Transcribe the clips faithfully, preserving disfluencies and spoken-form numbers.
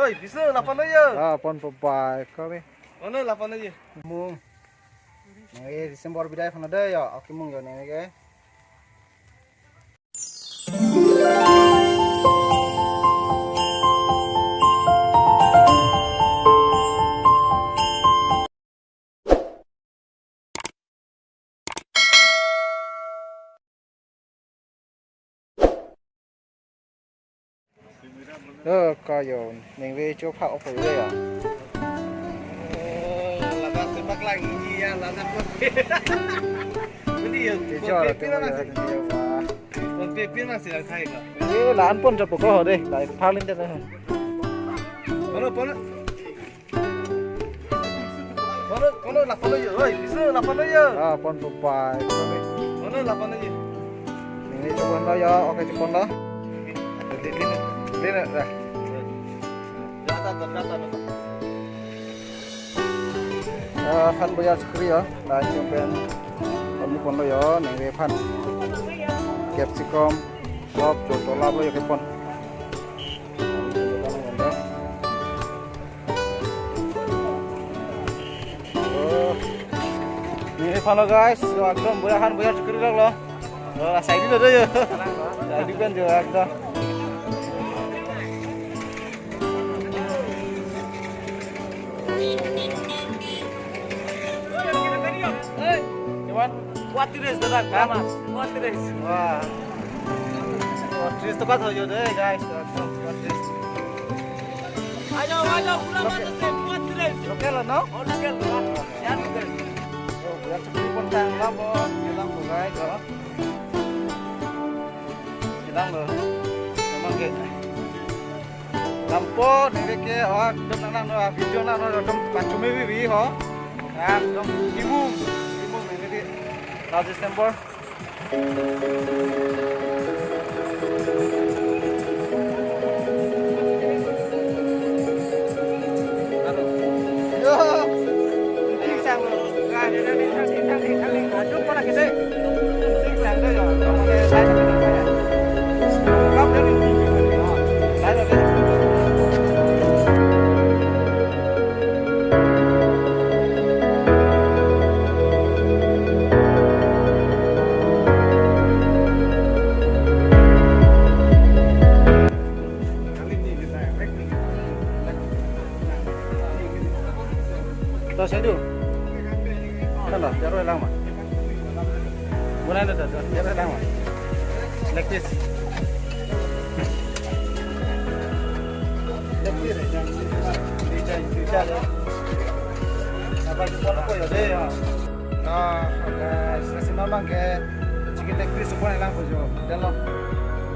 Oi, Bisnu, lapu-an lo yo. Ah, pon po bai, kami. Ono lapu-an lo yo. Mung. Nang e December bidai aphan lo dei yo, oke mung yo nang e. Oh, kayo, ningve cho phak opo ya. Oh, lama sepak lagi ya, lama kuat. Ini ya, Tijor, PhonePe pin tijor, mana sih? Tijor, wah. PhonePe pin masih lang khai ka. Eh, la-an pon cho poko ho dei, la-an phalin dei. Kono, kono. Kono, kono lapu-an lo yo, oi, Bisnu lapu-an lo yo. Ah, pon po bai, kami. Kono lapu-an lo yo. Ningve chopon lo yo, oke chopon lo. Lin, lin, lin, dah. Data, data, data. Ah, han boya chikri yo, la-an chopon. Kami pon lo yo, ningve aphan. Capsicum, lop, cho, cho lap lo yo kepon. Oh. Ningve aphan lo guys, yo ekdom boya han boya chikri lok lo. Oh, asai di lo do yo. Asai di pen yo ekdom. Cuman? What it is, Dada? Hah? What it is? Wah. Oh, tris tokat ho yo dei, guys. What it is? Ayo, ayo, pulang atas deh, what it is? Local, no? Oh, local, Dada. Ya, local. Oh, biar sepi pun tang lah, Bos. Bilang tuh, guys, oh. Bilang tuh. Emang kayak Lampo, ningve ke, oh, ekdom nang nang, oh, video nang nang, ekdom pachumi vivi ho. Ekdom kimung, kimung ningve di. Last December. Yo, ting sang lo. Ting sang, ting sang, ting sang, ting sang. Aduh, kau lagi deh. Tos itu. Kan dah, biar orang lama. Mulai dah, dah, dah, biar orang lama. Like this. Like this, eh, jangan lupa di chat, di chat, ya. Apa, di phone ko ya, deh, ya. Ah, oke. Sila sima bang ke chicken leg piece support lang po jo. Dan lo.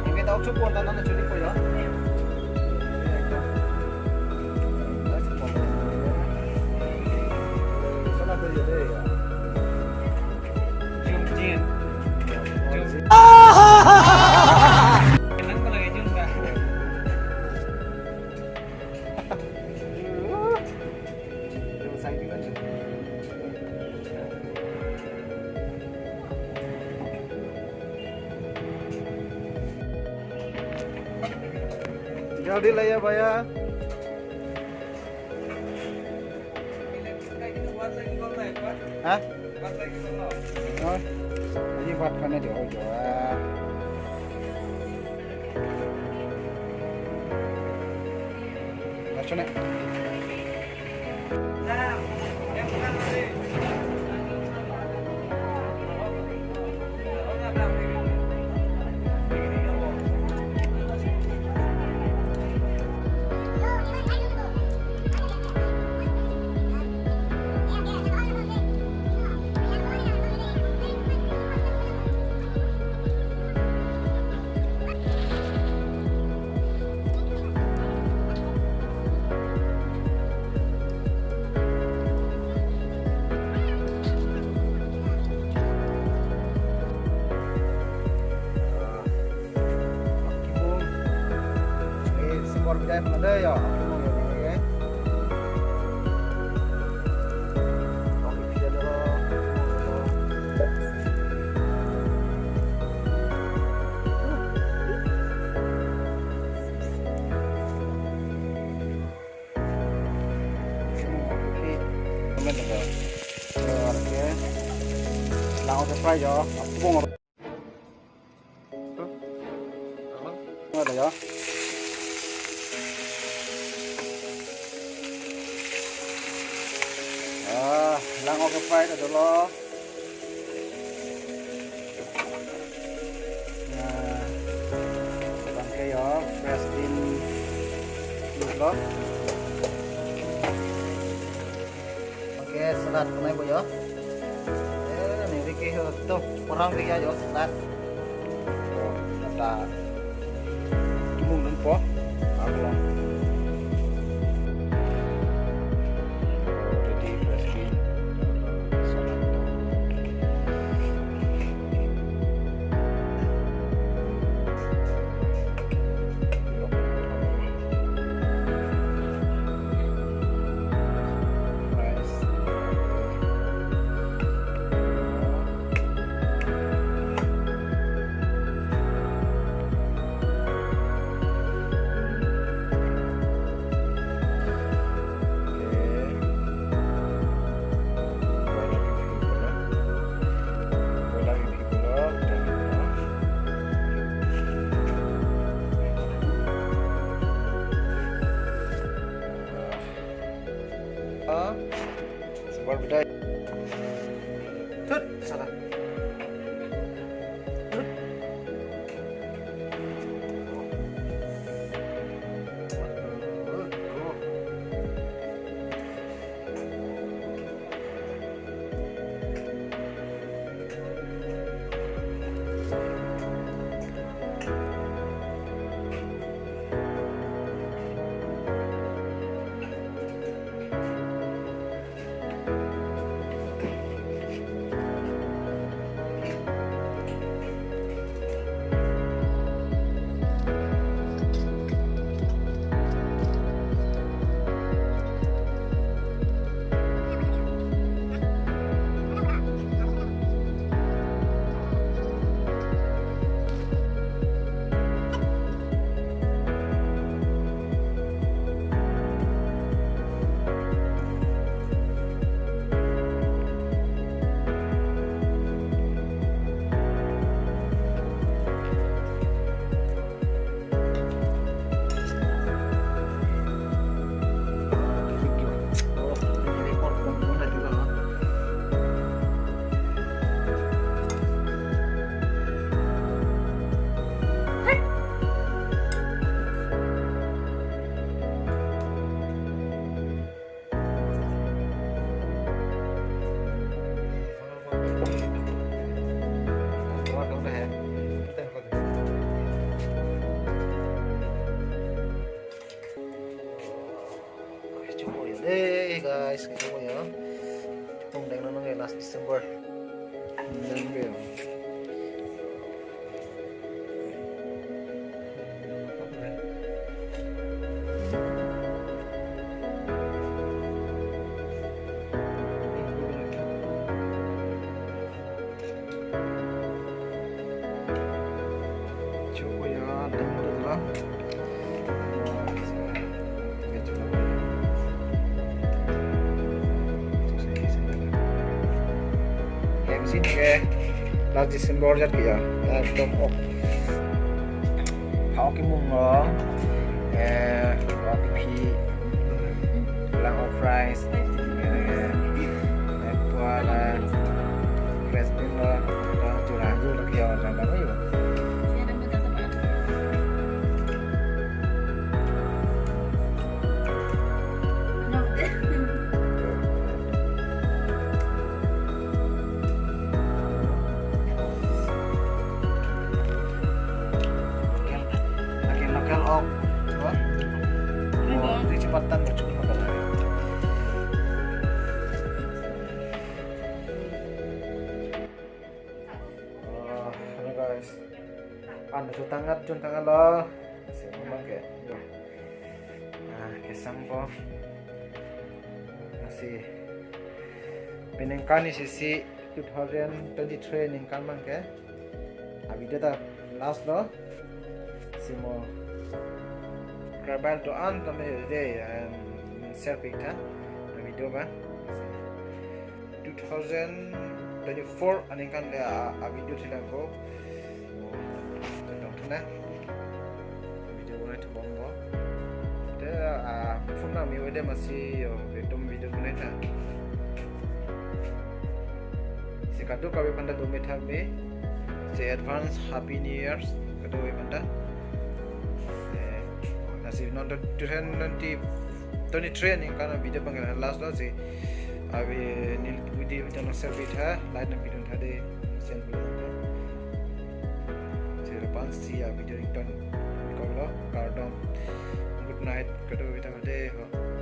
Ini kita ucap pon tanah na chuli po jo. Sana po jo deh ya. Jum jin. Jum. Kenang ko lagi jum ka. जल्दी लाइए भैया। Hah? Oh, ini buat mana jauh-jauh. Macam ni. Simor bidai pun ada ya. Oke. Lang oke fry jo. Apung. Ada ya. Ah, lang oke fry ta dolo. Nah, bangke ya, fresh bean dolo. Oke, salad ko nai bo yo. Eh, neli ke ho to, kurang dia yo salad. Oh, ada. Mung nun po. Ako lang. Ready, fresh bean. Salad. Sebar bedai. Tut, salah. Tut. Hey guys, kita mo ya. Tong deng nang last December. Deng ya. Chokoya dum dum la. Hem si ke last December jat ke ya. Ekdom ok. Phao kemung lo. Eh, ok phi. Lang ok fries. Eh, eh, pua la. Fresh bean lo. Lo jura jur ke ya, jam baru yo. Local, local ok, apa? Oh, ini jembatan bercukup apa lagi? Oh, hello guys. Anu, jun tangkat, jun tangkat lo. Masih memang kayak, yo. Nah, kesang po. Masih peningkan isi si two thousand twenty-three ningkan abang ke. A video ta last lo. Si mo. Kerabal do-an tame de, em, share pik tha. A video ba. Two thousand twenty-four aningkan le a, a video thilangko. Tong thena. Video bonai thubom bo. Te a phone na mi wede masi yo, ekdom video bonai tha. Si kadokave aphanta do me tha me. Si advance Happy New Year's kadokave aphanta. Eh, lasi non two thousand twenty, twenty-three aningkan video abang last lo si. Ave neli video video na selfie tha, light na video tha de, send video tha. Si lapu-an si a video ringtone ko lo, kardom. Good night, kadokave aphanta de ho.